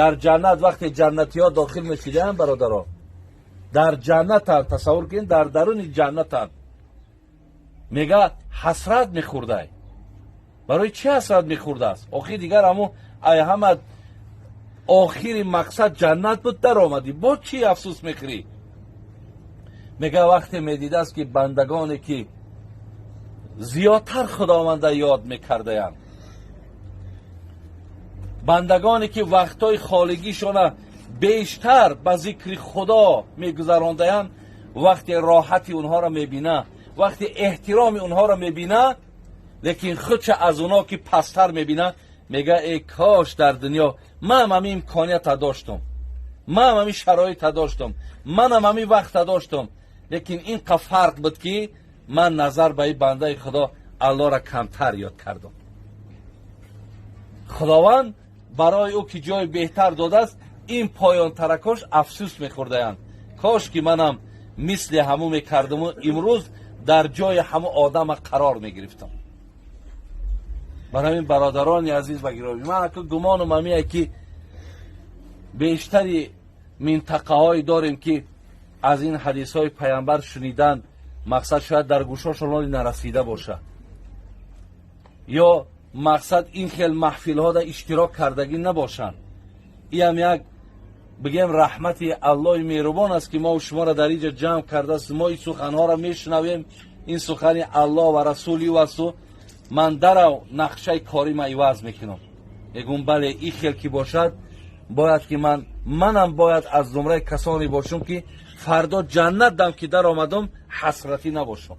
Дар ҷаннат вақте ҷаннатиҳо дохил мешидаанд, бародаро, дар ҷаннатанд, тасаввур кунед, дар даруни ҷаннатанд, мега, ҳасрат мехӯрдай. Барои чӣ ҳасрат мехӯрдааст? Охир дигар ҳамун ай ҳама охири мақсад ҷаннат буд, даромадӣ, бо чӣ афсӯс мехӯрӣ? Мега, вақте медидааст, ки бандагоне, ки зиёдтар Худованда ёд мекардаянд, бандагоне, ки вақтҳои холигишона бештар ба зикри Худо мегузарондаянд, вақте роҳати онҳоро мебина, вақте эҳтироми онҳоро мебина, лекин худша аз онҳо ки пасттар мебина, мега: «Эй кош, дар дунё манам ҳамин имконията доштум, манам ҳамин шароита доштум, манам ҳамин вақта доштум, лекин ин қа фарқ буд, ки ман назар ба ин бандаи Худо Аллоҳро камтар ёд кардам. Худованд барои ӯ ки ҷои беҳтар додааст». Ин поёнтаракош афсӯс мехӯрдаянд: кош ки манам мисли ҳамӯ мекардаму имрӯз дар ҷои ҳаму одама қарор мегирифтам. Барои ҳамин, бародарони азиз ва гиромӣ, ман ака гумонам ҳамие, ки бештари минтақаҳое дорем, ки аз ин ҳадисҳои Паямбар шунидан, мақсад, шояд дар гӯшошон оли нарасида бошад ё, мақсад, ин хел маҳфилҳода иштирок кардагӣ набошанд. Иам як, бигем, раҳмати Аллоҳи меҳрубон аст, ки мо шуморо дар инҷа ҷамъ кардааст. Мо ин суханҳоро мешунавем, ин сухани Аллоҳ ва расули ӯ асту ман дарав нақшаи корима иваз мекунам, мегӯм: бале, ин хел ки бошад, бояд ки ман манам бояд аз зумраи касоне бошам, ки фардо ҷаннат дам ки даромадам, ҳасратӣ набошам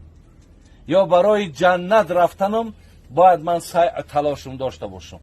ё барои ҷаннат рафтанам бояд ман саъй талошум дошта бошам.